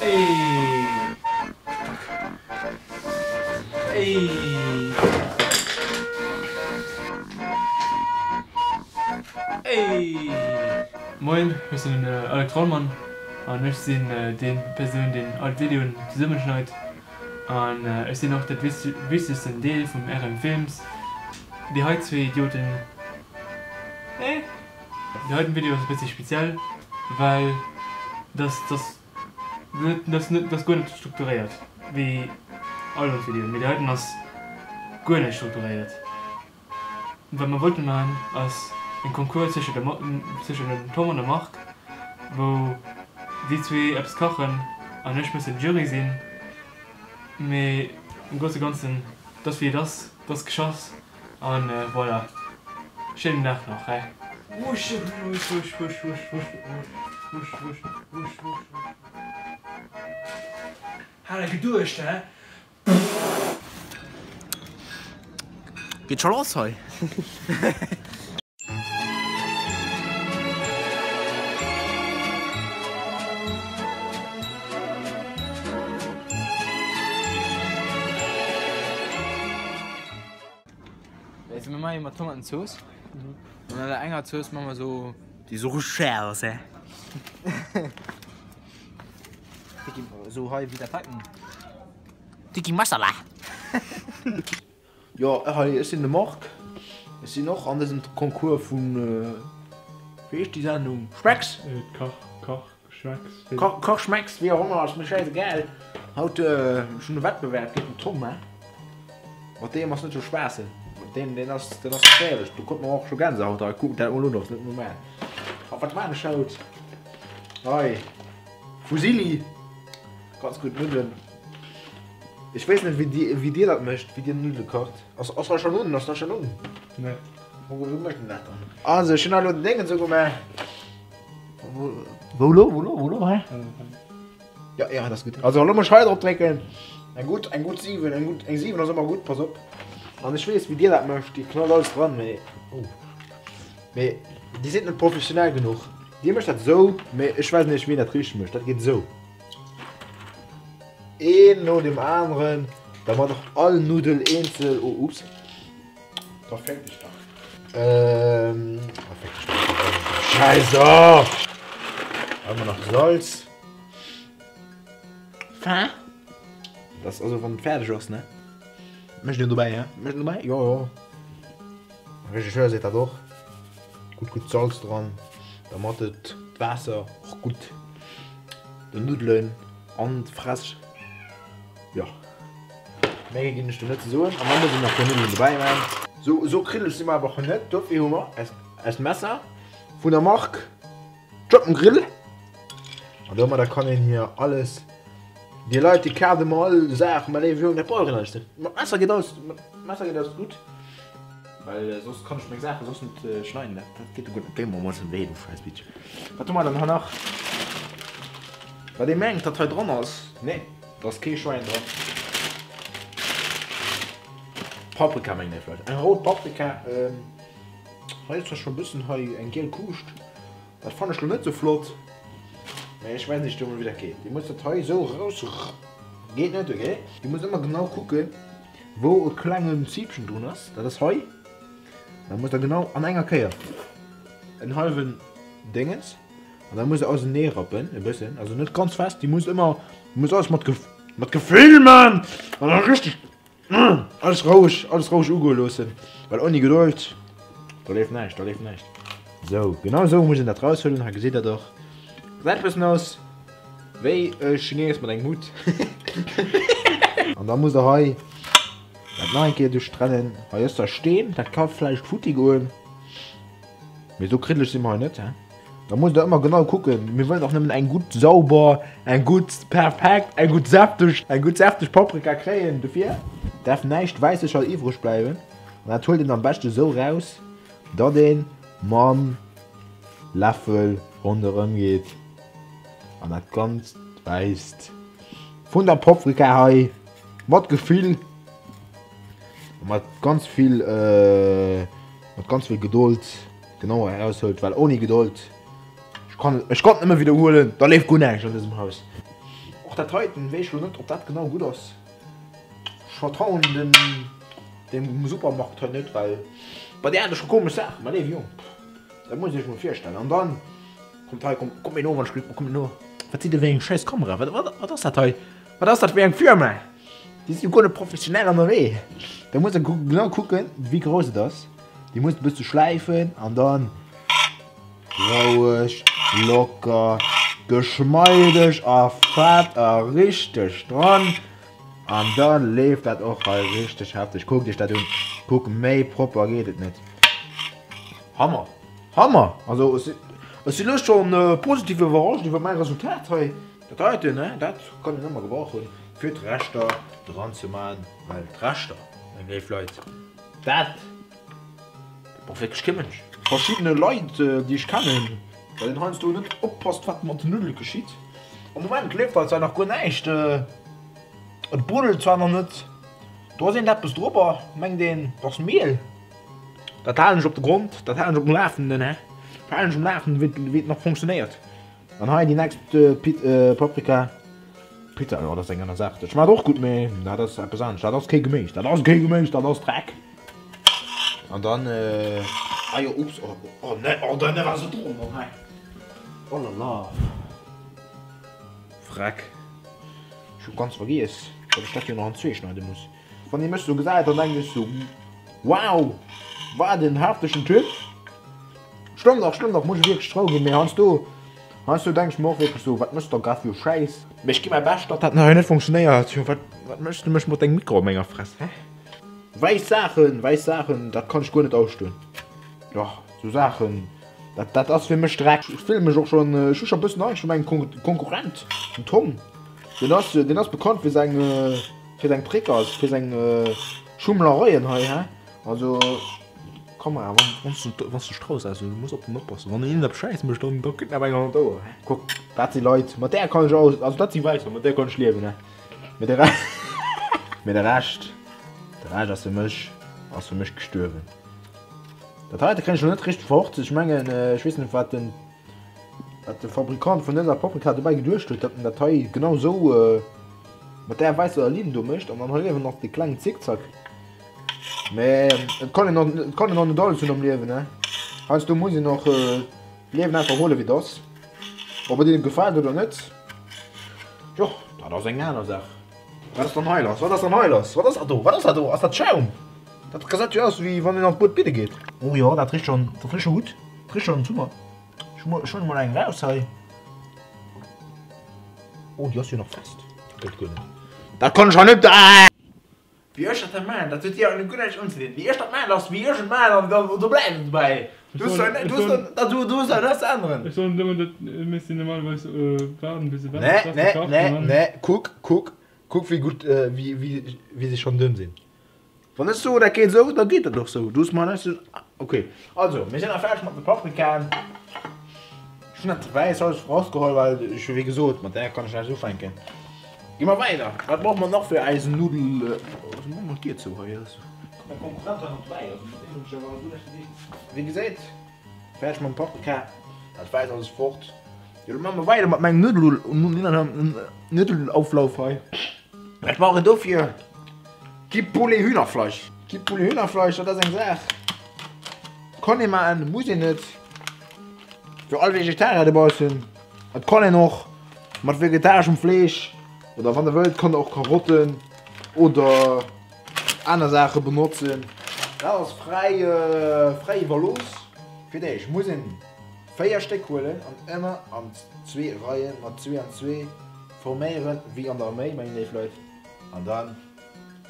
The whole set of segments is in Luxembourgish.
Ey! Ey! Ey! Moin, ech sinn den Alec Trollmann an ech sinn déi Persoun deen all d'Videoen zesummenschneit an ech sinn och dat wichtegsten Deel vum RM Films. Déi hei zwee Idioten, eh? Deen heiten Video ass e bëssi speziell, well dass dass net dass net dass guer net strukturéiert wéi all ons Videoen, mee deen heiten ass guer net strukturéiert. Wat mer wollten maachen ass en Concours zwëschen dem zwëschen dem Tom an dem Marc, wou déi zwee eppes kachen an ech mussen Jury sinn, mee am grousse Ganzen, dass wéi et ass, dass geschass. An voilà, schéinen Dag nach he. Wusch wusch wusch wusch wusch wusch wusch wusch wusch wusch. Hat der geduecht he? Geet scho lass hei. Also mir maachen mat Tomatenzooss. An an der enger Zooss maache mer so. Déi so richteg schäerf ass, hä? So hei wéi dat heiten. Tiki Masala! Jo, hei, ech sinn de Marc. Ech sinn och an dësem Concours vun, wéi heescht déi Sendung? Schmecks? Kach, Kach. Kach schmecks, wéi och ëmmer, ass mir schäisegal. Haut ech hunn e Wettbewerb géint den Tom, he? Mat deem ass net ze spaassen. Mat deem, deen ass, deen ass geféierlech. Do krut mer och scho Gänsehaut hei. Kuck dat mol un, ass net normal. A wat maan ech haut? Hei, Fusilli, ganz gutt Nuddelen. Ech weess net, wéi dir, wéi dir dat mécht, wéi dir Nuddele kacht. Ass, ass hei schonn un? Ass dat schonn un? Nee. Wéi mécht een dat dann? Also, ech hunn hei elo den Déngens ugemaach. Wou lo, wou lo, wou lo, hä? Ja, ja, dat ass gutt. Also, elo muss ech hei drop drécken. Eng gutt, eng gutt 7, eng gutt, eng 7 ass ëmmer gutt, pass op. An ech weess, wéi dir dat mécht, dir knallt alles dran, mee, oh. Mee dir sidd net professionell genuch. Dir mécht dat esou, mee ech weisen iech, wéi een dat richteg mécht. Dat geet esou. Een no dem aneren, da mat och all Nuddel eenzel, oh, ups. Da fänk dech dach. Ähm, da fänk dech dach. Scheiße! Haben wir nach Salz. Fin. Das also wann fertig ass, ne? Mécht een dobäi, hä? Mécht een dobäi? Jo, jo. Regisseur seet dat och. Gutt, gutt Salz dran, dermat et d'Waasser och gutt den Nuddelen an d'Fress. Jo. Méi ginn ech do net ze soen. An da muss een nach puer Nuddelen dobäi man. Sou, sou kriddeleg si mer awer och net. Dofir hu mer eist, eist Messer vun der Mark Job Grill. An domadder kann een hier alles, déi Leit déi kafen ëmmer all Saachen, mä léiwe Jong, dat brauch een alles net. Mat Messer geet alles, mat Messer geet alles gutt. Well soss kann ech meng Saache soss net schneiden, dat, dat geet guer net. Déi mer mol zum Wee, du scheiß Bitch. Wat hu mer dann hei nach? Wat ee mengt, datt hei dran ass, nee. Da ass kee Schwäin dran. Paprika mengen ech vläicht. Eng rout Paprika. Hei ass zwar scho bëssen hei eng giel Kuuscht. Dat fannen ech lo net sou flott. Mee ech weisen iech do mol wéi dat geet. Dir musst dat hei esou raus. Geet net, ok? Dir musst ëmmer genau kucken, wou e klengen Ziipchen drun ass. Dat ass hei. Da musst der genau an enger Kéier en hallwen Déngens. An da muss se ausenee rappen e bëssen, also net ganz fest, déi muss ëmmer, muss alles mat Gef mat Gefill man an dann richteg alles roueg, alles roueg ugoe loossen, well ouni Gedold, do leeft näischt, do leeft näischt. Sou, genau esou muss een dat raushuelen, hei gesitt der et och, gesäit e bëssen aus wéi e Chines mat engem Hutt. An da muss der hei dat nach eng Kéier duerchtrennen, hei ass der Steen, dat ka vläicht futti goen, mee esou kriddeleg si mer hei net, he. Da musst der ëmmer genau kucken. Mir wëllen och nëmmen eng gutt sauber, eng gutt perfekt, eng gutt säfteg, eng gutt säfteg Paprika kréien. Dofir däerf näischt Wäissecher iwwreg bleiwen. An dat huelt een am beschte sou raus, datt ee mam Läffel ronderëm geet an dat ganzt Wäisst vun der Paprika hei mat Gefill a mat ganz vill, mat ganz vill Gedold Genau eraushëlt, well ouni Gedold, ech kann, ech kann et nëmme widderhuelen, da leeft guer näischt an dësem Haus. dat heiten weess ech lo net, ob dat genau gutt ass. Ech vertrauen dem dem Supermarkt hei net, well bei där hat ech scho komesch Saachen, mä léiwe Jong, dat muss ee sech mol virstellen. An dann kommt hei, kommt kommt mir no, wann ech kommt mir no. Wat sidd der fir eng schäiss Kamera? Wat wat wat ass dat hei? Wat ass dat fir eng Firma? Déi si jo guer net professionell ënnerwee. Da muss der genau kucken, wéi grouss et ass. Déi muss de bësse schläifen an dann roueg, locker, geschmeideg a fett a richteg dran. An da leeft dat och hei richteg hefteg. Kuckt iech dat un. Kuck, méi propper geet et net. Hammer! Hammer! Also ech si lo schonn positiv iwwerrascht iwwer mäi Resultat hei. Dat heiten, ne, dat kann een ëmmer gebrauchen, fir d'Reschter dran ze man, well d'Reschter, meng léif Leit, dat brauch wierklech kee Mënsch. Verschiddene Leit, déi ech kennen, well een heiansdo net oppasst, wat mat den Nuddele geschitt. Am Moment leeft bei eis nach guer näischt, et bruddelt zwar nach net, do ass eent eppes drobber, mengt een, et ass Miel. Dat halen ech op de Grond, dat halen ech op dem Lafenden, he, dat halen ech um Lafenden, wéi et nach funktionéiert. An hei déi nächst Paprika. Pizza, jo, dat ass eng aner Saach. Dat schmaacht och gutt, mee dat ass eppes anescht. Dat ass kee Geméis. Dat ass kee Geméis, dat ass Dreck. An dann, ah jo, ups, oh, oh ne, oh da war se dran, oh hei. Oh la la. Freck. Ech hu ganz vergiess, datt ech dat jo nach an zwee schneide muss. Wann ee mech sou gesäit, dann denkt ech sou, Wow, wat en heftegen Typ! Stëmmt och, stëmmt och, muss ech wierklech zouginn, mee heiansdo, heiansdo denk ech mer och wierklech sou, wat méchs de grad fir e Schäiss? Mee ech gi mäi Bescht, datt dat hei net funktionéiert. Jo, wat, wat méchs de mech mat dengem Mikro op menger Fress, hä? Wäiss Saachen, wäiss Saachen, dat kann ech guer net ausstoen. Jo, sou Saachen, dat, dat ass fir mech Dreck. Ech fillen mech och schonn, ech hu scho e bëssen Angscht fir mäin Konkurrent, den Tom. Deen ass, deen ass bekannt fir seng, fir seng Tricker, fir seng Schummlereien hei, hä? Also. Kamera, wann s du dech traus, also du muss op den oppassen. Wann een eppes Schäiss mécht, dann da kritt en awer eng an d'Ouer. Kuck, dat si Leit, mat där kann ech aus, also dat si Wäisser, mat där kann ech liewen, hä? Mee de Rescht, mee de Rescht, de Rescht ass fir mech, ass fir mech gestuerwen. Dat heite kréien ech lo net richteg fort. Ech mengen, ech weess net, wat den, wat de Fabrikant vun dëser Paprika dobäi geduecht huet, datt en dat hei genau esou mat där wäisser Linn do mécht an dann hei iewen nach dee klengen Zickzack. Mee et kann een och, et kann een och net alles hunn am Liewen, ne? Heiansdo muss een och d'Liewen einfach huelen, wéi et ass. Ob et engem gefält oder net, jo, dat ass eng aner Saach. Wat ass dann hei lass? Wat ass dann hei lass? Wat ass dat do? Wat ass dat do? Ass dat Schaum? Dat gesäit jo aus, wéi wann een an d'Bued bidde geet. Oh jo, dat richt schonn, dat richt scho gutt. Dat richt schonn super. Ech huelen emol eng raus hei. Oh, déi ass jo nach fest. Dat gëtt guer net. Dat kann ech hei net. Ah! Wéi ech dat da maachen, dat huet dir awer guer näischt unzedinn. Wéi ech dat maachen, ass wéi ech et maachen an da do bleift et dobäi. Du hues da du hues da du du hues da näischt ze änneren. Ech soen nëmmen, dat misst een normalerweis waarden, bis e Nee, Waasser nee, kacht nee, an dann. nee, kuck, kuck, kuck wéi gutt, wéi, wéi, wéi se schonn dënn sinn. Wann ech soen, dat geet esou, da geet dat och esou. Du hues mer näischt ze, ok. Also, mir sinn nach fäerdeg mat de Paprikaen. Ech hunn dat wäiss alles rausgeholl, well ech hu wéi gesot, mat där kann ech näischt ufänken. Gi mer weider. Wat brauche mer nach fir eisen Nuddel? Also maache mer d'Dier zou hei. Kommt mäi Konkurrent hei nach dobäi? Also mat deem hunn ech awer guer näischt ze dinn. Wéi geséit, fäerdeg mam Paprika. Dat Wäiss ass fort. Jo, da maache mer weider mat mengem Nuddel, Nuddelauflauf hei. Wat brauch een dofir? Kipp Poulet Hühnerfleisch. Kipp Poulet Hühnerfleisch, dat ass eng Saach. Kann ee maachen, muss een net. Fir all Vegetarier dobaussen, et kann een och mat vegetareschem Fleesch oder wann der wëllt kann der och Karotten oder aner Saache benotzen. Dat ass fräi fräi iwwerlooss. Fir d'éischt muss een 4 Stéck huelen an ëmmer an zwee Reien mat zwee an zwee forméieren, wéi an der Arméi, meng léif Leit. An dann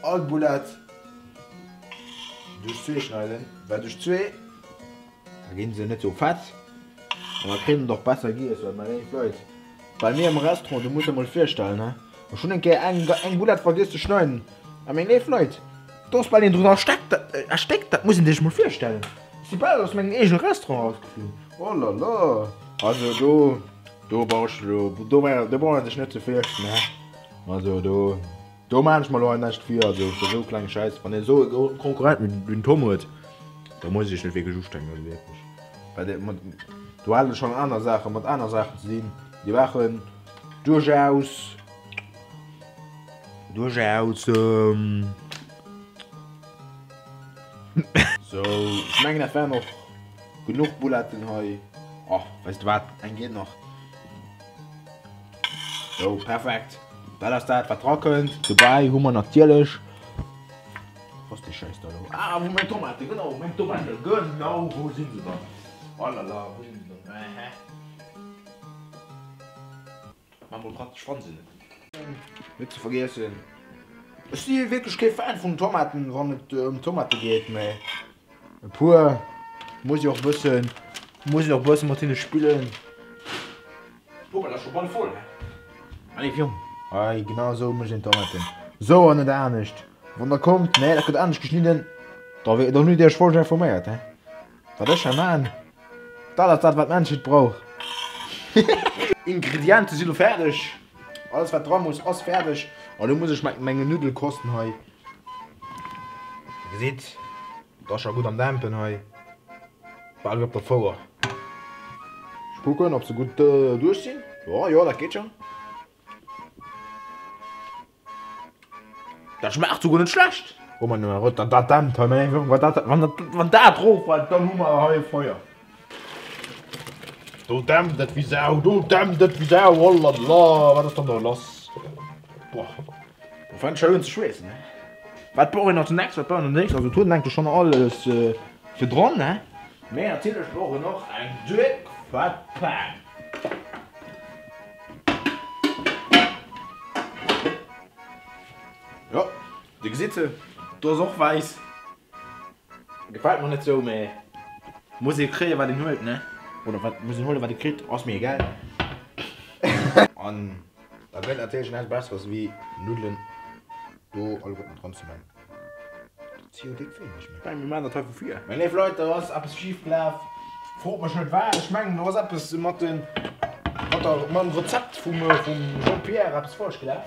all Boulette duerch zwee schneiden, well duerch zwee Da ginn se net sou fett an da kritt een et och besser giess. Well mei léif Leit, bei mir am Restaurant, du muss der mol virstellen, he, ech hunn eng Kéier eng eng Boulette vergiess ze schneiden a meng léif Leit, do ass bal een drun erstéckt, erstéckt, dat muss een sech mol virstellen. Ech si bal aus mengem eegene Restaurant erausgeflunn, oh la la. Also do, do brauch ech elo, do do brauch een sech net ze fürchten, he, also do. Do maan ech mer lo hei näischt vir, also fir esou kleng Schäiss, wann een esou e Konkurrent wéi den Tom huet, da muss ee sech net wierklech ustrengen, also wierklech, well dee mat, do hat e schonn aner Saachen, mat aner Saachen ze dinn, déi waren duerchaus. Duerchaus. Sou, ech mengen dat waren och genuch Bouletten hei. Oh, weess de wat, eng geet nach. Sou, perfekt. Dat ass dat wat dra kënnt. Dobäi hu mer natierlech, Wou ass dee Schäiss da elo? Ah, wou meng Tomaten, genau, meng Tomaten, genau, wou sinn se dann? Oh la la, wou sinn se dann? Ähä. Maa mol praktesch wann se net. Net ze vergiessen, ech si wierklech kee Fan vun Tomaten wann et ëm Tomate geet, mee e puer muss ee och bëssen, muss een och bësse mat hinne spillen. Poubelle ass scho bal voll, he? Allez Jong, hei genau esou mécht een Tomaten, esou an net anescht. Wann der kommt, nee dat gëtt anescht geschnidden, da dann hutt dir iech falsch informéiert, he? Wat ech hei maan, dat ass dat wat d'Menschheet brauch. Ingrediente si lo fäerdeg, alles wat dra muss ass fäerdeg an lo muss ech mat mengen Nuddelkosten hei, dir gesitt, et ass scho gutt am Dämpen hei, bal wéi op der Fouer. Ech kucken ob se gutt duerch sinn, jo jo dat geet schon. Dat schmaacht souguer net schlecht. Oh mein Gott, dat dat dämpt hei, mein Junge, wat dat, wann dat, wann dat roffällt, dann hu mer hei Feuer. Do dämpt et wéi Sau, do dämpt et wéi Sau, oh la la, wat ass dann do lass? Boah, do fänkt scho un ze schweessen, ne? Wat brauch een nach zunächst, wat brauch een zunächst? Also, et huet een eigentlech schonn alles virdran, ne? Mee natierlech brauch een och eng déck fett Pan. Jo, dir gesitt se, do ass och wäiss. Gefält mer net sou, mee muss ee kréien wat een huelt, ne? Oder wat muss een huelen wat ee kritt, ass mir egal. An da gëtt natierlech näischt besseres wéi Nuddelen do alleguerten dran ze man. Dat si jo déck wéineg, mee mir maachen dat hei vu vir. Meng léif Leit, do ass eppes schif gelaf. Frot mech net wat, ech mengen do ass eppes mat de mat der mam Rezept vum vum Jean-Pierre eppes falsch gelaf.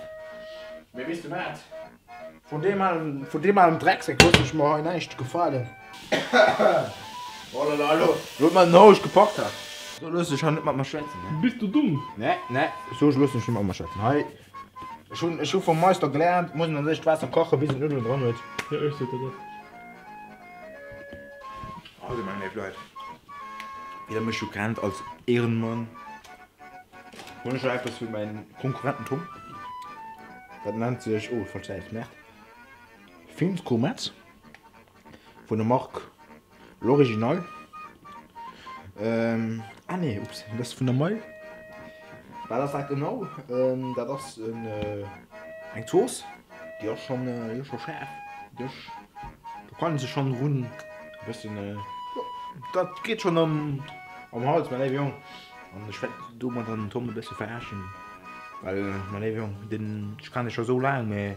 Mee weess de wat, vun deem alen vun deem alen Dreckseck loossen ech mer hei näischt gefalen. Oh la la, elo huet mer den Houscht gepackt hat. Sou looss ech hei net mat mer schwätzen, ne? Bist du dumm? Ne, ne, sou loossen ech net mat mer schwätzen. Hei. Ech hunn ech hu vum Meister gelernt, muss een an sech d'Waasser kachen, bis een d'Nuddelen dran huet. Jo, ech sot dat och. Also meng léif Leit, wéi der mech jo kennt als Ehrenmann, hunn ech nach eppes fir mäin Konkurrententum. Dat nennt sech, oh falsch Säit, Merde, Films Gourmets vun der Mark L'original. Ähm, ah nee, ups, dat ass vun der Mall. Wat ass dat genau? Ähm, dat ass en, äh, eng Zooss, déi ass schon, äh, déi ass scho schaarf. Déi ass, do kann een sech schon drun e bëssen, äh, jo, dat geet schon am, am Hals, mäi léiwe Jong. An ech wäert domadder den Tom e bësse verarschen, well, mäi léiwe Jong, den, ech kennen dech scho sou laang, mä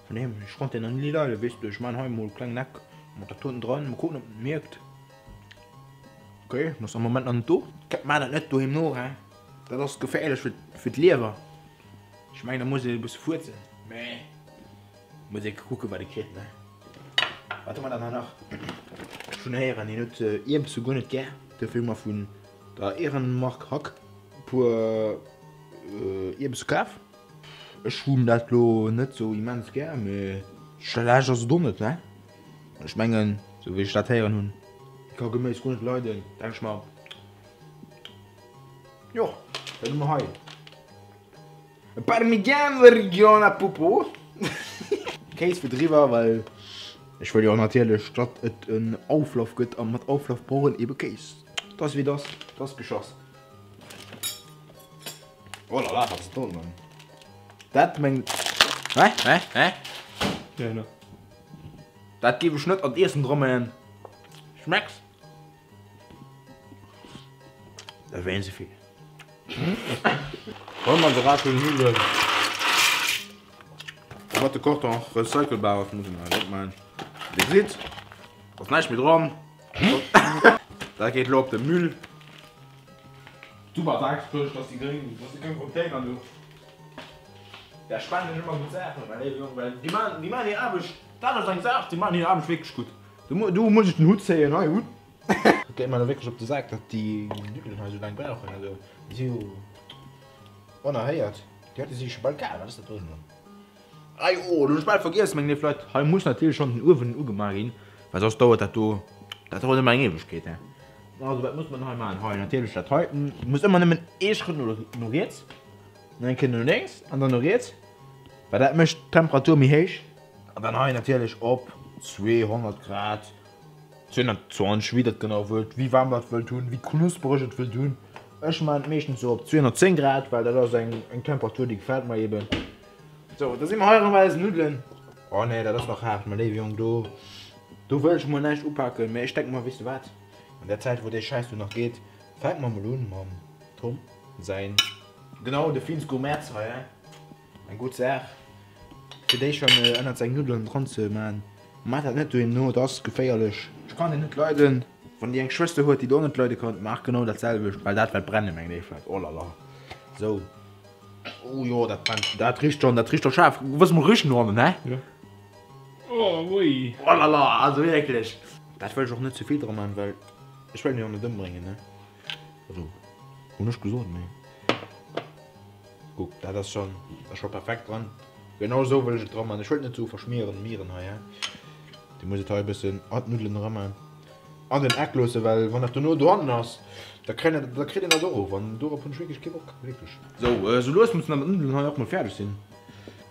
Vun deem, ech konnt deen nach ni leiden, weess de, ech maan hei mol e klengen Eck mat der Toten dran, mol kucken op en et mierkt. Ok, en ass am Moment nach net do. Maach dat net doheem no, he, dat ass geféierlech fir fir d'Liewer. Ech mengen da muss een e bësse fuerzen, mä muss ee kucken wat ee kritt, ne. Wat hu mer dann hei nach? Ech hunn héieren hien huet Ierbse guer net gär, dofir hu mer vun der Ehrenmark Hack e puer Ierbse kaf. Ech hunn dat lo net sou immens gär, mee schlecht ass et och net, ne? An ech mengen, sou wéi ech dat héieren hunn, ka Geméis guer net leiden, denk ech mer, jo, dat hu mer hei. Parmigiano Reggiano Pupo. Kéis fir driwwer, well ech wëll jo natierlech, datt et en Auflauf gëtt, a mat Auflauf brauch een ebe Kéis. 't ass wéi 't ass, 't ass geschoss. Oh la la, wat ass do dann? Dat meng. Hä? Hä? Hä? Ja, no. Dat géif ech net an d'Iessen dra man. Schmecks? Dat wär een ze vill. Hol mer de Rad vun den Nuddelen. Wat de Karton recycelbar ass, muss een hei opman. Dir gesitt, ass näischt méi dran. Dat geet lo op de Müll. Super Dreckskëscht, dass déi gréng, dass déi gréng Container do. Där spenden ech ëmmer gutt Saachen, well léiwe Jong, well déi man, déi man hir Aarbecht, dat ass eng Saach, déi man hir Aarbecht wierklech gutt. Do, do muss ech den Hutt zéien, hei, Hutt. Et geet mer elo wierklech op de Sak, datt déi Nuddelen hei esou laang brauchen, also déi si jo onerhéiert, déi hätte si scho bal kal, wat ass dat do elo? Ei oh, lo hunn ech bal vergiess, meng léif Leit, hei muss natierlech schonn den Uewen ugemaach ginn, well soss dauert dat do, dat dauert ëmmer eng Ewegkeet, he. Also wat muss man hei maachen? Hei natierlech dat heiten, muss ëmmer nëmmen ee Schrëtt no no riets, dann eng Kéier no lénks an dann no riets, well dat mécht d'Temperatur méi héich. An dann hei natierlech op 200 Grad, 220, wéi der et genau wëllt, wéi waarm der et wëllt hunn, wéi knuspereg et wëllt hunn. Ech maachen et meeschtens sou op 210 Grad, well dat ass eng eng Temperatur déi gefält mer eben. Sou, da si mer hei erëm bei eisen Nuddelen. Oh nee, dat ass nach haart, mä léiwe Jong, do, do wëll ech mol näischt upaken. Mä ech denke mer, weess de wat, an där Zäit, wou dee Schäiss do nach geet, fänke mer mol un mam Tom säin. Genau, de Fins Gourmets hei, hein. Eng gutt Saach, fir déi schonn ënnert seng Nuddelen dran ze man. Maach dat net doheem no, et ass geféierlech. Ech kann deen net leiden. Wann dir eng Schwëster huet, déi et och net leide kann, maach genau dat selwecht, well dat wäert brennen, meng léif Leit. Oh la la. Sou. Oh jo, dat brennt, dat richt schon, dat richt schon schaarf. Wëlls mol richen dohannen, hä? Ja. Oh ui. Oh la la, also wierklech. Dat wëll ech och net ze vill dra man, well ech wëll en jo net ëmbréngen, ne? Also, hunn ech gesot, mee kuck, dat ass schon, dat ass scho perfekt dran. Genau esou wëll ech et dra man. Ech wëll et net esou verschmieren, mieren hei, hä? Dir musst et hei e bëssen an d'Nuddelen eraman. An den Eck loossen, well wann dat dono dohannen ass, da kréien dat, da kritt een dat och of an dorop hunn ech wierklech kee Bock, wierklech. Sou, sou lues mussen awer d'Nuddelen hei och mol fäerdeg sinn.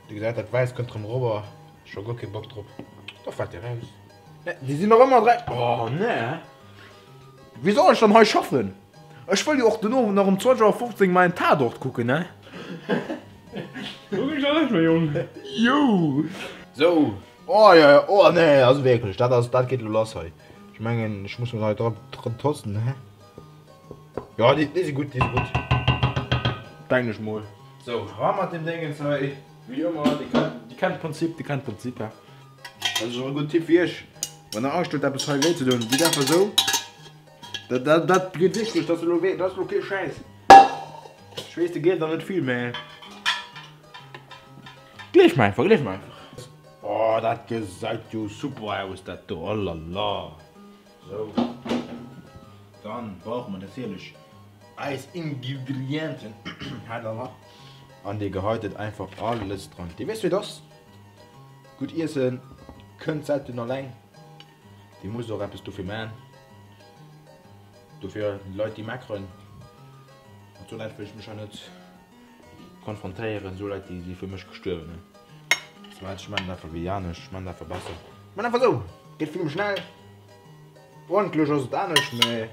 Dir gesäit, dat Wäisst kënnt rëm erobber, scho guer kee Bock drop. Da fält dee raus. Ne, déi sinn nach ëmmer dräi. Oh ne! Wéi soll ech dann hei schaffen? Ech wëll jo och den Owend nach um 20 Auer 15 mäin Tatort kucken, ne? Do ginn ech der Recht, mäi Jong. Jou! Sou, Oh jo jo, oh nee, also wierklech, dat ass, dat geet elo lass hei. Ech mengen, ech muss mech hei dra dran tossen, hä? Jo, déi, déi si gutt, déi si gutt. Denken ech mol. Sou, ra mat deem Déngens hei, wéi ëmmer, Dir kennt, Dir kennt d'Prinzip, Dir kennt d'Prinzip, hä? Dat ass och e gudden Tipp fir iech, wann der Angscht hutt, eppes hei wéi ze doen, gitt einfach esou. Dat, dat, dat geet wierklech, dat ass elo wéi, dat ass elo kee Schäiss. Ech weess, de gleeft der net vill, mä. Gleef mer einfach, gleef mer einfach. Oh dat gesäit jo super aus dat do, oh la la. Sou, dann brauche mer natierlech eis Ingredienten, hellala, an dir geheit et einfach alles dran. Dir wësst wéi et ass, gutt iessen kënnt selten alleng, dir musst och eppes dofir man. Dofir Leit déi meckeren, mat sou Leit wëll ech mech hei net. Konfrontéieren, esou Leit déi si fir mech gestuerwen. Ech man et einfach wéi anescht, ech man et einfach besser. Ech man einfach esou, geet vill méi schnell. Uerdentlech ass et anescht, mee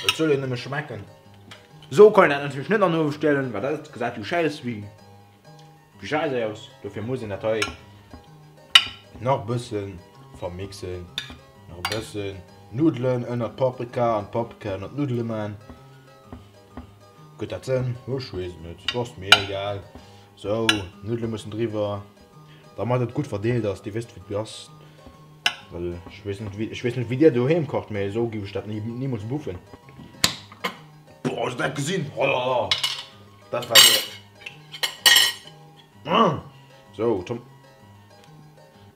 et soll jo nëmme schmecken. Esou kann een dat natierlech net an den Uewe stellen, well dat gesäit jo schäiss wéi schäiss aus. Dofir muss een dat hei nach bëssen vermixen, nach e bëssen Nuddelen ënnert d'Paprika an d'Paprika ënnert d'Nuddele man. Gëtt dat Sënn? Ech weess et net, ass mir egal. Sou, Nuddele mussen driwwer, damat et gutt verdeelt ass. Dir wësst wéi et ass, well ech weess net wéi, ech weess net wéi dir doheem kacht, mee esou giff ech dat nimools buffen. Boah, hues du dat gesinn? Oh la la, dat war jo. Sou, Tom,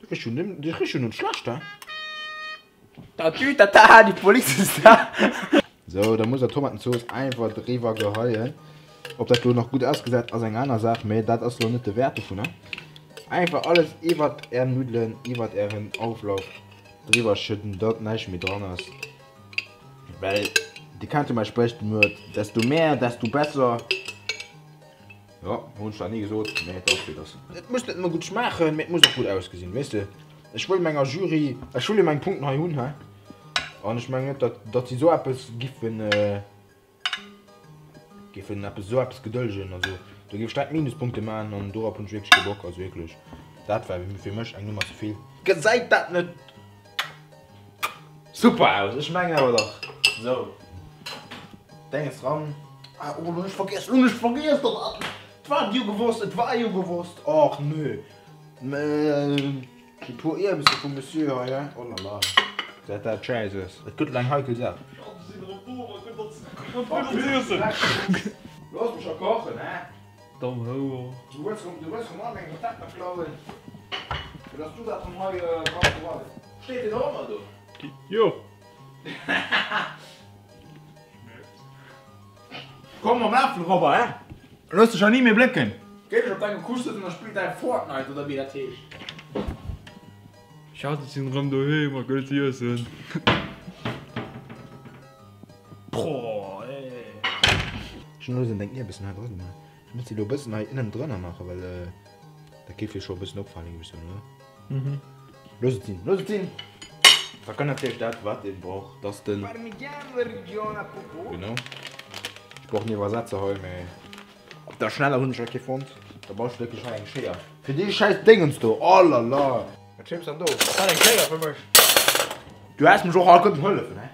du richs jo net, du richs jo net schlecht, he? Tatütata, die Police ist da! Sou, da muss der Tomatenzooss einfach driwwer geheien. Ob dat lo nach gutt ausgesäit ass eng aner Saach, mee dat ass lo net de Wäert dovunner. Einfach alles iwwert är Nuddelen, iwwert ären Auflauf driwwer schëdden, datt näischt méi dran ass. Well dir kennt jo mäi Spréchwuert, desto mehr, desto besser. Jo, hunn ech dat ni gesot, mee et ass wéi et ass. Et muss net nëmme gutt schmaachen, mee et muss och gutt ausgesinn, weess de. Ech wëll menger Jury, ech wëll jo meng Punkten hei hunn, hä? An ech mengen net, datt, datt si esou eppes giffen, giffen eppes, esou eppes gedëllegen. Also do géif ech direkt Minuspunkte maachen an dorop hunn ech wierklech kee Bock. Also wierklech, dat war fir mech eng Nummer ze vill. Gesäit dat net Super aus, ech mengen awer dach. Sou, Denges dran. Ah, oh, lo hunn ech vergiess, lo hunn ech vergiess, dat et war jo gewosst, et war jo gewosst. Och nö. Déi puer Ierbesse vum Monsieur hei, he? Oh la la, gesäit dat schäiss aus. Et gëtt elo eng heikel Saach. Looss mech scho kochen, he? Domm Houer. Du wëlls rëm, du wëlls rëm all meng Rezepter klauen, fir dass du dat rëm hei kanns verwalten. Steet deen och ëmmer do? Jo. Komm mam Lafel, Robert, he? Looss dech hei ni méi blécken. Géif ech op dengem Couche sëtzen a spillt däi Fortnite oder wéi dat heescht. Schat ech sinn rëm doheem a gëtt iessen. Boah ey. Ech hunn elo esou deng Ierbessen hei dra gemaach. Ech muss déi elo e bëssen hei ënnen drënner maachen, well dat géif jo scho e bëssen opfalen, géif ech soen, oder? Mhm. Looss et sinn, looss et sinn! Da kann natierlech dat wat een brauch, dass den. Genau. Ech brauch en Iwwersetzer hei, mee op der Schneller hunn ech hei kee fonnt. Da brauch ech wierklech hei eng Schéier. Fir déi schäiss Déngens do, oh la la! Wat schreefs dann do? Ass dat eng Schéier fir mech? Du häss mech och alt kënnen hëllefen, he?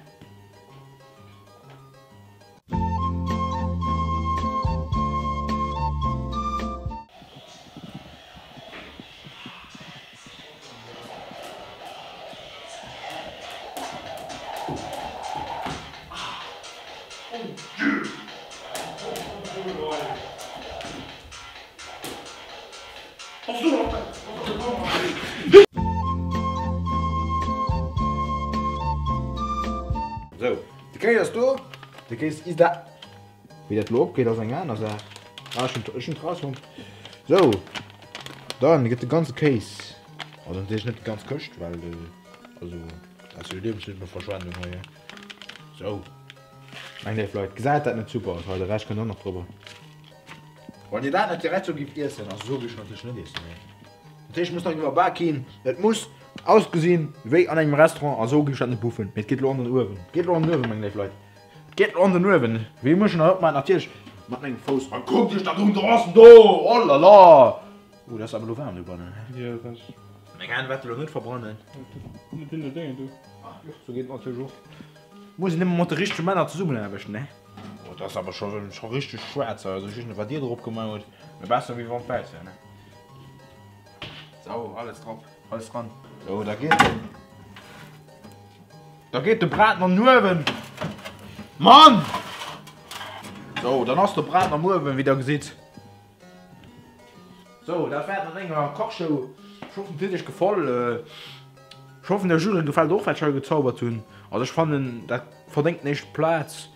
Sou, de Kéis ass do, de Kéis is da. Wéi dat lo opgeet ass eng aner Saach. Ah, ech hunn ech hunn d'rausfonnt. Sou, dann gëtt de ganze Kéis, also natierlech net déi ganz Këscht, well also dat ass jo Liewensmëttelverschwendung hei. Sou, meng léif Leit, gesäit dat net super aus hei? De Rescht kënnt och nach drüber. Wann dir dat net direkt sou gift iessen, also sou géif ech natierlech net iessen, mee natierlech muss nach iwwerbak ginn, et muss ausgesinn wéi an engem Restaurant a sou géif ech dat net buffen, mee et geet lo an den Uewen, et geet lo an den Uewen, meng léif Leit. Geet lo an den Uewen. Wéi muss ech en opmaachen? Natierlech mat mengem Fouss. A kuckt iech dat un, do ass en do! Oh la la! Oh, dat ass awer lo waarm dobannen, he? Jo, dat ass. Meng Hänn wäerte lo net verbrennen. Net in de Déngen do. Ah, jo, sou geet et natierlech och. Muss een ëmmer mat de richtege Männer zesummenaarbechten, ne? Oh, dat ass awer scho scho richteg schwaarz hei. Also ech weess net, wat dir drop gemaach hutt, mee besser wéi wann et wäiss wär, ne? Sou, alles drop, alles dran. Sou, da geet den. Da geet de Braten an den Uewen. Mann! Sou, dann ass de Braten am Uewen, wéi der gesitt. Sou, dat war et mat menger Kachshow. Ech hoffen, et huet iech gefall. Ech hoffen, der Jury gefält och, wat ech hei gezaubert hunn. Also ech fannen, dat verdéngt den éischte Plaz.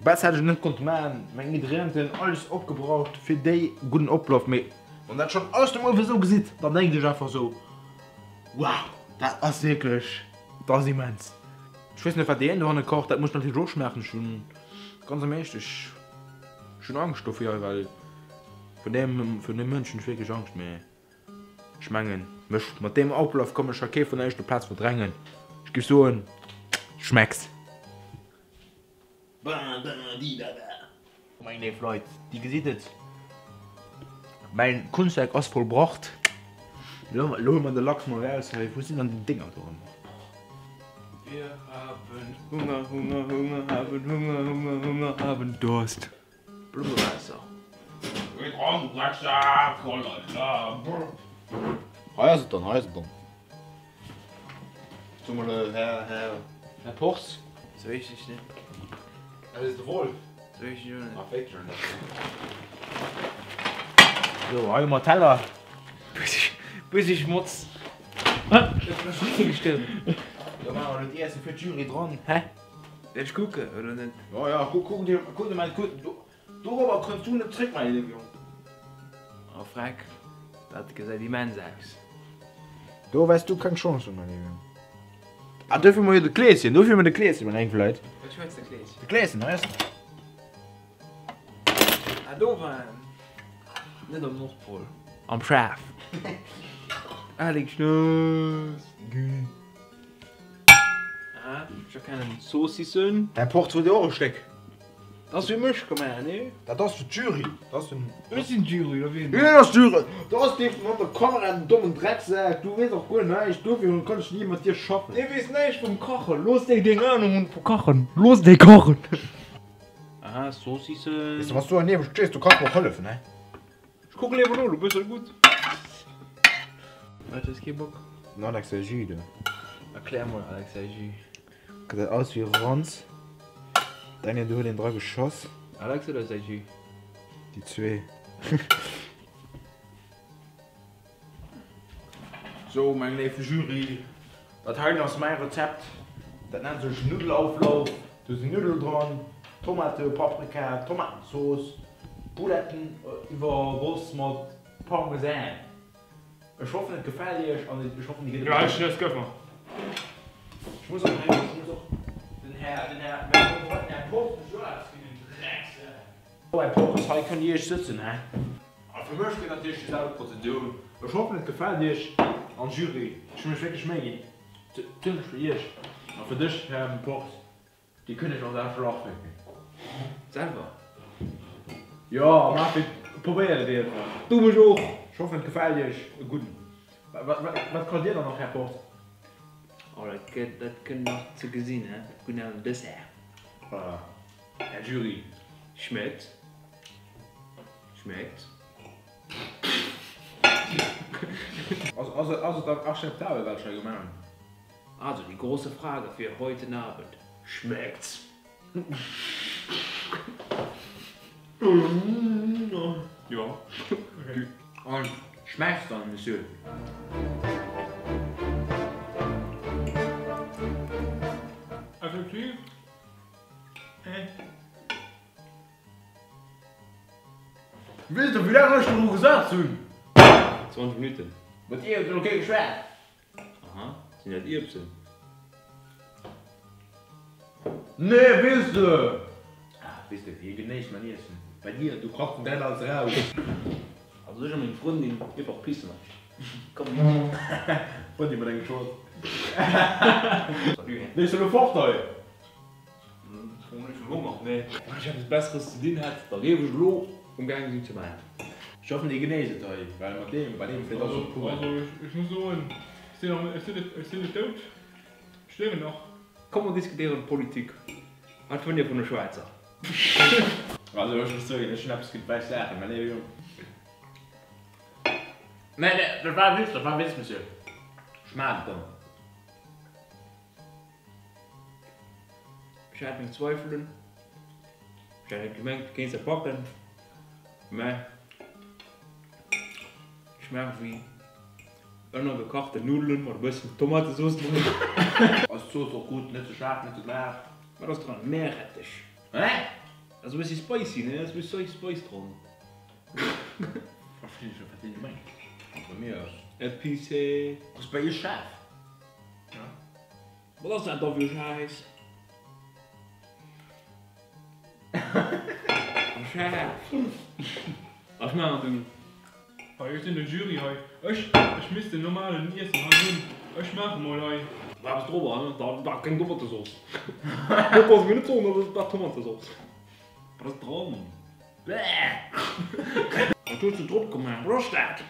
Besser hätt ech et net konnte maachen. Meng Ingredienten, alles opgebraucht fir déi gudden Oplof. Mee wann dat schonn aus dem Uewe sou gesitt, dann denkt ech einfach sou, Wow, dat ass wierklech, dat ass immens. Ech weess net wat déi een dohanne kocht, dat muss natierlech och schmaachen. Ech hunn ganz am Eescht, ech hunn Angscht dofir, well vun deem, vun deem Mënsch hunn ech wierklech Angscht. Mee ech mengen, mech mat deem Oflaf ka mech scho kee vun der éischter Plaz verdrängen. Ech géif soen, schmecks. Meng léif Leit, dir gesitt et, mäin Kunstwerk ass vollbracht. Elo huele mer de Lachs mol raus hei. Wou sinn dann déi Dénger do ëmmer? Wir haben Hunger, Hunger, Hunger, haben Hunger, Hunger, Hunger, haben Durst. Blummewaasser. Hei ass et dann, hei ass et dann. So mol Här, Här, Här Porz. Sou heesch ech net. Dat ass de Wolf. Sou heesch ech och net. Ah, féck schon. So, hei hu mer Teller. Bëssi Schmotz. Ech bin gestuerwen. Do maache mer elo d'Iesse fir d'Jury dran, hä? Däerf ech kucken oder net? Jo, jo, kuck, kuck dir, kuck dir mol, kuck, dorobber kënns du net zréck, mäi léiwe Jong. Oh freck, dat gesäit immens aus. Do wäers du keng Chance hunn, mäi léiwe Jong. Ah, dofir hu mer jo de Kleeschen, dofir hu mer de Kleeschen, meng léif Leit. Wat huet de Kleeschen? De Kleeschen, hei ass en. Ah, do war en. Net am Nordpol. Am Schaf. Alex Schnuss. Aha, ech erkennen Zoossissen. Här Porz, wëllt Dir och e Stéck? Dat ass fir mech gemaach, nee? Dat ass fir d'Jury. Dat ass den. Ech sinn d'Jury, oder wien? Hien ass d'Jury. Dat ass dee vun der Kamera, den dommen Drecksak. Du weess och guer näischt. Dofir kann ech ni mat dir schaffen. Dee weess näischt vum Kachen. Looss dee deng Ahnung hunn vu Kachen. Looss dee kachen. Aha, Zoossissen. Weess de, wann s du hei niewent stees, du kanns mer och hëllefen, he? Ech kucken eben no, du bëss jo gutt. Wat hues kee Bock? Den Alex säi Jus do. Erklär mol Alex säi Jus. Gesäit aus wéi Ranz. Dengen do huet een dra geschoss. Alex oder säi Jus? Déi zwee. Sou meng léif Jury, dat heien ass mäi Rezept. Dat nennt sech Nuddelauflauf. Do sinn Nuddelen dran, Tomate, Paprika, Tomatenzooss. Bouletten iwwergoss mat Parmesan. Ech hoffen et gefält iech an ech hoffen dir gitt et. Jo ech ech gouf mer. Ech muss och hei, ech muss och den Här, den Här, mäin Konkurrent, den Här Porte muss ech och eppes ginn, den Drecksack. Oh Här Porte, hei kënnt dir iech sëtzen, hä? A fir mech gëtt natierlech déi selwecht Prozedur. Ech hoffen et gefält iech an Jury, ech hu mech wierklech Méi ginn, besonnesch fir iech a fir dech Här Porte. Déi kënn ech och selwer afécken. Selwer? Jo, maach et, probéiert et einfach. Du mech och! Ech hoffen et gefält iech. E gudden. Wat krut dir dann nach, Här Port? Oh, dat gëtt, dat kënnt nach ze gesinn, he? Gudden Abend, Dessert. Voilà, Här Jury. Schmeckt. Schmeckt. Ass et dann acceptabel, wat ech hei gemaach hunn? Also die große Frage fir heuten Abend, Schmeckt's? Jo. An schmeckt's dann, Monsieur? Effektiv, eh. Weess de wéi laang ech doru gesat hunn? 20 Minuten. Mat dir huet elo kee geschwat. Aha, sinn dat Ierbsen? Nee, weess de! Ah, weess de, hie genéisst mäin Iessen. Bei dir, du kachs den Dreck alles eraus. Also ech a meng Frëndin einfach pissen eis. Komm. Frëndin mat engem Short. Salut, hè. Nee, ech soll elo fort hei. Ech hunn Honger. Nee. Wann ech eppes Besseres ze dinn hätt, da géif ech elo um gaange sinn ze maachen. Ech hoffen dir genéisst et hei, well mat deem, bei deem flitt alles op d'Poubelle. Also ech muss soen, ech sinn net, ech sinn net dout, ech liewen nach. Komm mer diskutéieren Politik. Wat fënnt dir vun de Schwäizer? Also ech muss zouginn, ech hunn eppes géint wäiss Saachen, mä léiwe Jong. Nee, nee, dat war e Witz, dat war e Witz, Monsieur. Schmaacht et dann? Ech hat meng Zweifelen, ech hat net gemengt du kéints dat packen, mä schmaacht wéi ënnergekachten Nuddelen mat e bëssen Tomatesauce drun. Ass d'Zooss och gutt, net ze schaarf, net ze mager? Wat ass dran? Meerrettich. Hä? Ass e bëssi spicy, ne? Ass e bëssi Spice dran. Verstinn ech net wat deen do mengt. Bei mir ass. Épicé. Ass bei iech schaarf? Wat ass dat da fir e Schäiss? Schaarf! Ech maachen du. Hei, ech sinn de Jury hei. Ech, ech misst den normalen Iessen hei hunn. Ech maache mol hei. War eppes drop, hein? Dat war keng Tomatesauce. Dat kanns de mir net soen, dat war Tomatesauce. Wat ass dran? Bäh! Wat hues du drop gemaach? Wat ass dat?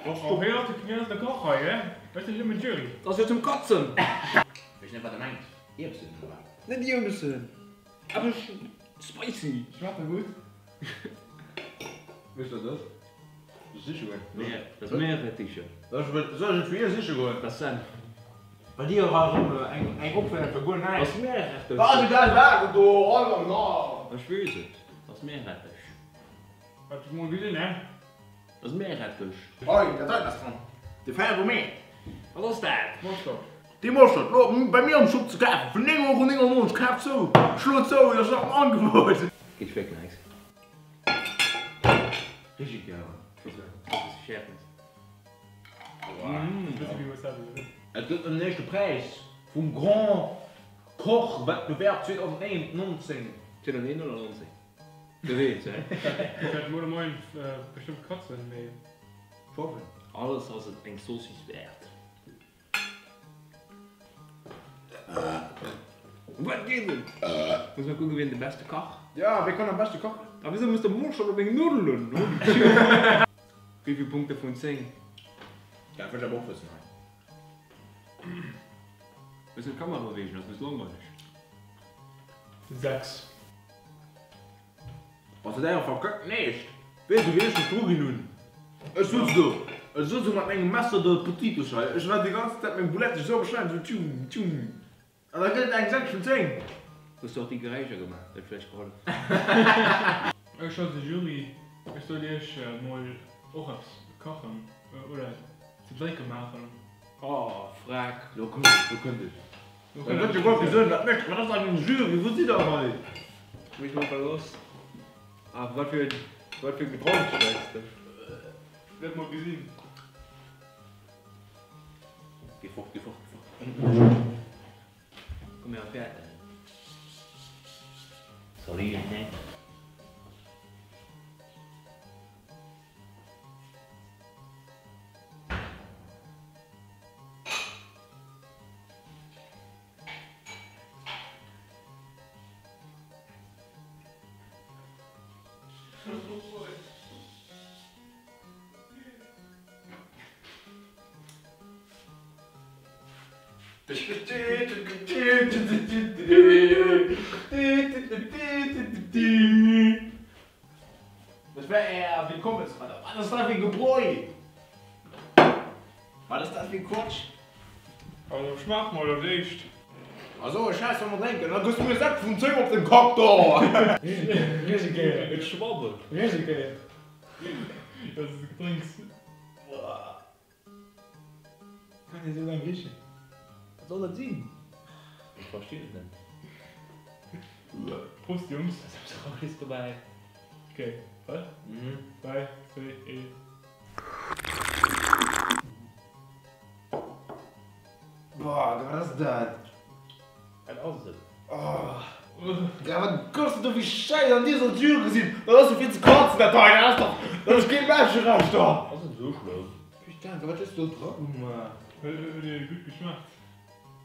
Oh, hien ass de, hien ass de Koch hei, he? Ech sinn nëmmen d'Jury. Dat ass jo zum Katzen! Weess net wat e mengt. Ierbsen oder wat? Net Ierbsen! Eppes spicy! Schmaacht dat gutt? Weess wat et ass? Soll ech siche goen? Nee, dat ass Meerrettiche. Soll ech et fir iech siche goen? Dat ass Senf. Bei dir war erëm eng Opféierung fir guer näischt. Dat ass Meerrettich. Wat ass dat Waasser do? Oh la la! Ech weess et, dat ass Meerrettich. Hat ech mol gesinn, he? Dat ass Meerrettich. Hei, dat heiten ass dran. De Ferro-Mee. Wat ass dat? Moschtert. Dee Moschtert, lo bei mir am Shop ze kafen fir 9,99 Euro. Kaf zou, schlo zou, dat ass nach am Angebot. Geet schwéckt nächst. Richteg gären. Et gëtt en éischte Präis vum Grand Koch Wettbewerb 2019. 2001 oder 19? Du weess, he? Ech hat mol de Moien bestëmmt katzen, mee. Alles ass et eng Saucisse wäert. Wat geet et? Muss mal kucken wien de beste Kach. Ja, wee kann am beschte kachen? A wisou muss de Moschtert op meng Nuddelen? Wéi vill Punkte vun 10? Dat wëll ech awer och wëssen hei. Bëssen d'Kamera beweegen, ass bëssen langweileg. 6. Bass de däier verkackt Näischt? Weess du wéi ech mech dru ginn hunn? Ech sutz do, ech sutz do mat mengem Messer do d'Potito's hei, ech war déi ganz Zäit meng Boulette esou am schneiden, esou tschum, tschum, an da gëtt et eng 6 vun 10. Hues du och déi Geräischer gemaach? Dat huet vläicht gehollef. Ech als Jury, ech soll iech mol och eppes kachen oder ze drénke maachen. Oh freck. Lo kënnt et, lo kënnt et. Da gëtt jo guer kee Sënn, wat mécht, wat ass dat eng Jury, wou sidd der hei? Wéi vill wat ass? Ah, wat fir wat fir Gedronks schmecks de? Wäert mol gesinn. Geh fort, geh fort, geh fort. Komm her, fäerten. Salut, ne? Dat war Är Willkommensrede. Wat ass dat fir e Gebräu? Wat ass dat fir e Quatsch? Also schmaach mol als éischt. Also ech schäiss wa mer drénken, da gëss du mir 6 vun 10 op den Kapp do! Et schwabbelt. Dat ass e Gedrénks. Kann ee sou laang richen? Wat soll dat sinn? Ech verstinn et net. Prost Jungs. Ass eppes Roudes dobäi? Ok, prett? 3, 2, 1. Boah, wat ass dat? Wat ass et? Oh, wat goss de do fir Schäiss an dir sollt Jury sinn! Dat ass jo fir ze katzen dat hei, dat ass dach, dat ass kee Menscherecht do! Ass et esou schlëmm? Putain, wat hues du do dra gemaach? Huet dir gutt geschmaacht?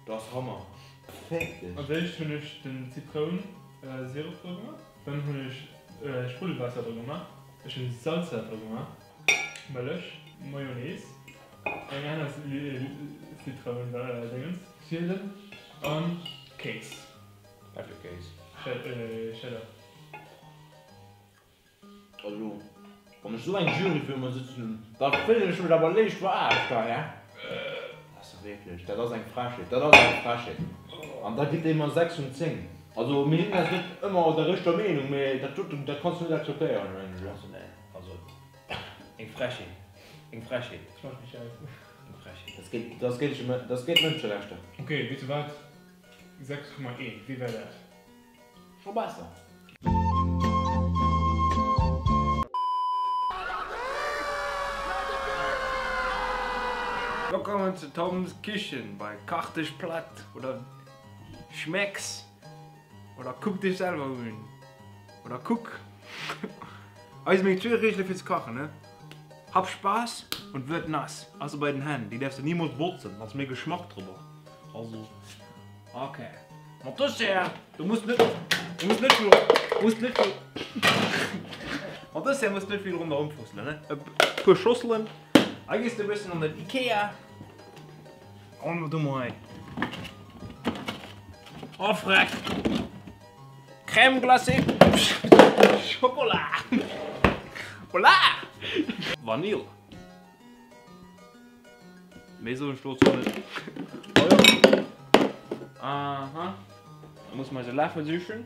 Dat ass Hammer! Féck dech! Als éischt hunn ech den Zitroun Sirup dra gemaach, dann hunn ech Spruddelwaasser dra gemaach, ech hunn Salsa dra gemaach, Mëllech, Mayonnaise, eng aner Zitroun Dingens, schielen an Kéis. Wat fir Kéis? Cheddar. Also, wann ech esou eng Jury vir mer sëtzen hunn, da fillen ech mech awer liicht verarscht hei, he? Dat ass dach wierklech, dat ass eng Frechheet, dat ass eng Frechheet. An da gitt ee mer 6 vun 10. Also, mir sinn eis net ëmmer der richter Meenung, mee dat doten, dat kanns du net akzeptéieren, mengen ech. Also, nee, also, eng Frechheet, eng Frechheet, Schmaacht wéi Schäiss. eng Frechheet. Dat geet, dat geet, dat geet Mënscherechter. Ok, weess du wat? 6,1, wéi war dat? Scho besser. Wëllkommen zu Tom's Kichen bei Kach dech platt oder schmecks oder kuck dech selwer un oder kuck. Hei si meng zwee Reegele fir ze kachen ne, Hab Spaß und wird nass. Also bei den Hänn, déi däerfs de nimools botzen, ass méi Geschmack drobber. Also ok mat Dessert, du muss net, du muss net vill, muss net vill, mat Dessert muss net vill ronderëm fusselen ne, e puer Schosselen, da gees de e bëssen an den Ikea an wat hu mer hei, oh freck, Crème glacée, Chocolat, voilà, Vanille. Méi soen ech dozou net. Oh jo. Aha. Da muss mer eise Läffel sichen.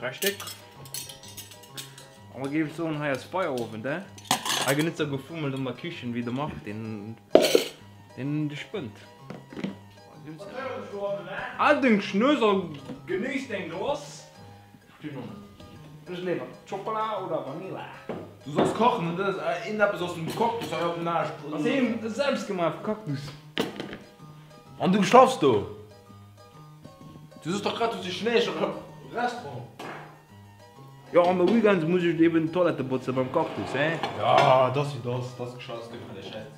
3 Stéck. An da géif ech soen, hei ass Feierowend, eh? Hei gëtt net sou gefummelt an der Kichen wéi de Marc, deen, deen de spënnt. Al deng Schnëss a genéiss deng Glace. Ech léiwer Schokola oder Vanilla. Du solls kachen an dat ass een eppes aus dem Kaktus hei op den Aascht. Ass een selbstgemaach Kaktus. An du schaffs do? Du soss dach grad du si chinesesche Restaurant. Jo an de Weekends muss ech eben d'Toilette botzen beim Kaktus hein. Ja dass wéi dass, dass geschafft gëtt mat der schäiss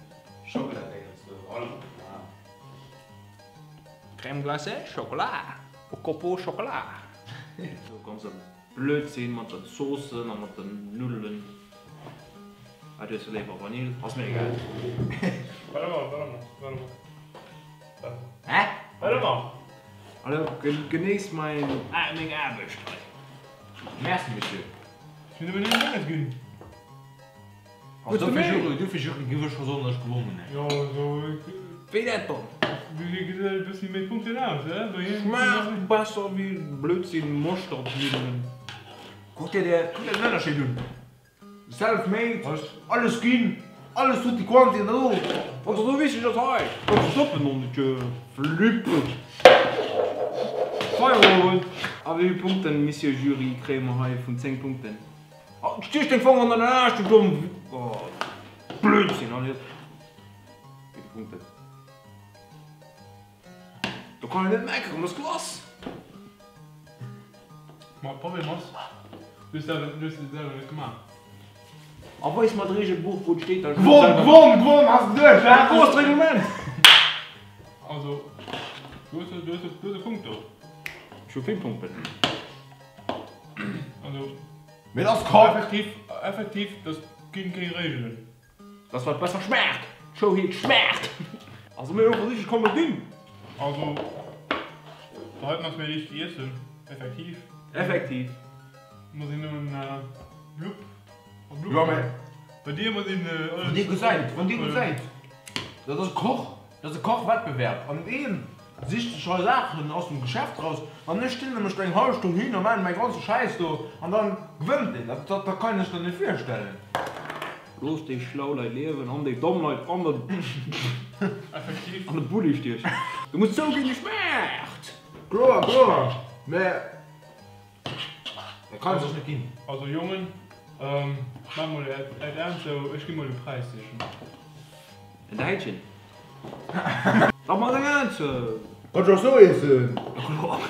Schokoladéngens do. Crème glacée, Chocolat, au copo Chocolat. Do ganze Blödsinn mat den Zoossen a mat den Nuddelen. Wat hues du léiwer, Vanille? Ass mir egal. Warte mal, warte mal, warte mal. Hä? Warte mal. Also genéiss meng Aarbecht hei. Merci Monsieur. Ech muss awer net net ginn. Also dofir Jury giff ech scho soen, datt ech gewonnen hunn. Jo, so. Wéi dat dann? Wéi gesäit e bëssi méi Punkten aus, he? Bei him. Schmaacht besser wéi Blödsinn Moschterdnuddelen. Kuck dir den Ënnerscheed un. Self made, alles ginn, alles tutti quanti an elo. Wat ass esou wichteg ass hei? Wat ze stoppen an et Flip. Firewall hunn. A wéi vill Punkten, Monsieur Jury, kréie mer hei vun 10 Punkten? Oh, stiech deng Fanger an den Aarsch, du domm. Oh, Blödsinn, allez. Wéi vill Punkten? Do kann een net meckeren, dat ass Glace. Ma Problem ass, du hues selwer, du hues et selwer net gemaach. A weis mer d'Regelbuch, wou et steet, dass ech Gewonn, selwer. gewonn, gewonn, has de duerch, he? Wou ass d'Reglement? Also, du hues, du hues, du hues e Punkt do. Ech hu vill Punkten. Also. Mee et ass komm. Effektiv, effektiv, das ginn keng Regelen. Dass wat besser schmaacht! D'Show heet Schmaacht! Also mir hu versicht komm et ginn! Also da heiten ass méi liicht ze iessen, effektiv. Effektiv. Muss een nëmmen blupp a blupp. Jo mee. Bei dir muss een alles. Wann dir gesäit, wann dir gesäit, dat ass e Koch, dat ass e Kochwettbewerb an een sicht sech hei Saachen aus dem Geschäft raus an ech stinn mech do eng hallef Stonn hin a maachen mäi ganze Schäiss do an dann gewënnt deen. Dat dat kann een sech dann net virstellen. Looss déi schlau Leit liewen an déi domm Leit an de Effektiv. An de Bulli stiechen. Du muss zouginn, et schmaacht! Kloer, kloer, mä dat kann sech net ginn. Also Jongen, maacht mol äert Aen zou, ech gi mol de Präis sichen. En Däitschen. Mach mol deng Aen zou! Kanns och sou iessen. Kloer.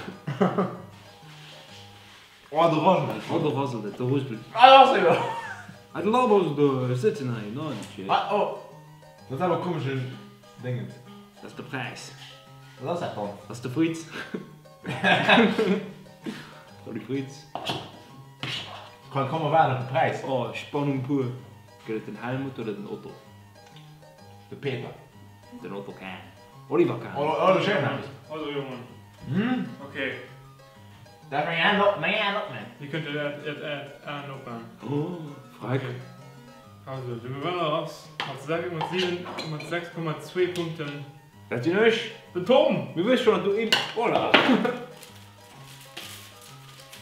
Oh, do rasselt et. Oh, do rasselt et, do rüspelt et. Ah, do ass e jo. Ah, do labbert et do, ech sëtzen hei, nonche. Ah, oh, dat ass awer e komeschen Déngens. Dat ass de Präis. Wat ass dat dann? Dat ass de Fritz. Salut Fritz. Komm, komm, mer waarden op de Präis. Oh, Spannung pur. Gëtt et den Helmut oder den Otto? De Peter. Den Otto Kahn. Oliver Kahn. Oh, oh, schéin aus. Also Jongen. Hm? Okay. Darf meng Aen op, meng Aen opman? Dir kënnt äert Aen opman. Oh, freck. Also, de Gewënner ass mat 7, mat 6,2 Punkten. Dat sinn ech! Den Tom! Mir wësse schonn, datt du een. Voilà!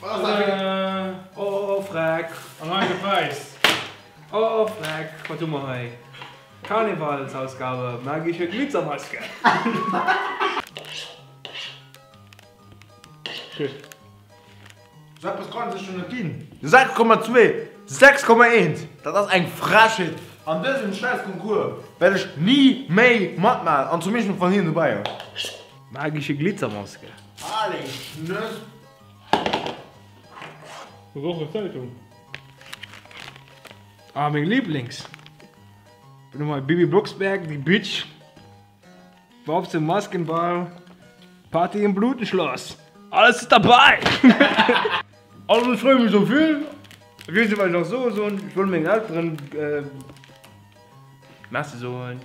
Wat ass dat fir. Oh, freck! An hei de Präis! Oh, freck! Wat hu mer hei? Karnevalsausgabe, magische Glitzermaske! Sou eppes kann et sech jo net ginn. 6,2, 6,1, dat ass eng Frechheet! An dësem schäiss Concours wäert ech ni méi matmaachen, an zumindest net wann hien dobäi ass. Magische Glitzermaske. Aleng Schnëss. Wochezeitung. Ah, meng Lieblings. Bin nochmal Bibi Blocksberg, die Bitch. War op zum Maskenball, Party im Blutenschloss, alles ist dabei! Also ech freeë mech esou vill, ech weess net wat ech nach soe soen, ech wëll mengen Elteren Merci soen,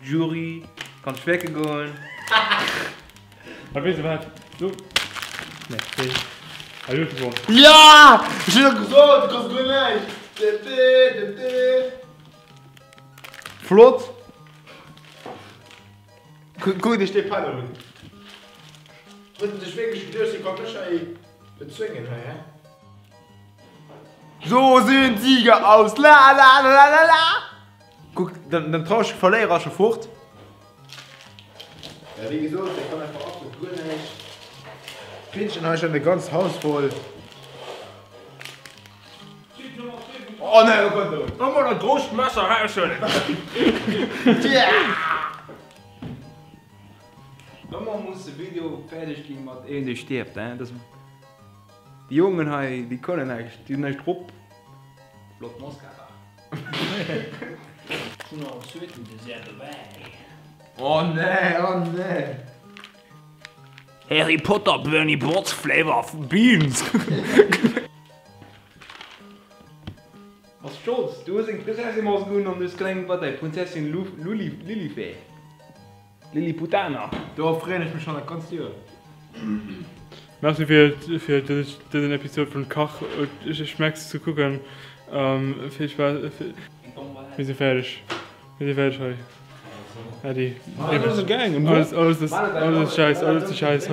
Jury kann schwäke goen. A weess de wat, du, Merci, a du hues gewonnen. Ja! Ech hunn et gesot, du kanns guer näischt! Flott! Kuck dech dee Penner un. Huet en sech wierklech geduecht, hie kann mech hei bezwéngen hei, hä? So sinn d'Sieger aus! La la la la la! Kuck, den traurege Verléierer ass scho fort. Ja, wéi gesot, dee kann einfach absolut guer näischt. D'Pinnchen hei schon e ganzt Haus voll. Oh nee, oh Gott, oh. Ëmmer dat grousst Messer raushuelen. Ëmmer muss de Video fäerdeg ginn mat een dee stierft, hein. Dat déi Jongen hei, déi kënnen näischt, déi hunn näischt drop. Flott Mask awer. Ech hunn nach en zweeten Dessert dobäi. Oh nee, oh nee. Harry Potter Bernie Botz Flavor of Beans. Bass stolz, du hues eng Prinzessin-Mask un an hues kleng, wat ey, Prinzessin Lulli, Lillifee, Lilliputaner. Dorop freeën ech mech schon dat ganzt Joer. Merci fir fir dësen Episode vun Kach Schmecks ze kucken. Vill Spaass. Mir si fäerdeg. Mir si fäerdeg hei. Äddi. Alles, alles, alles ist scheiß, alles ist scheiß.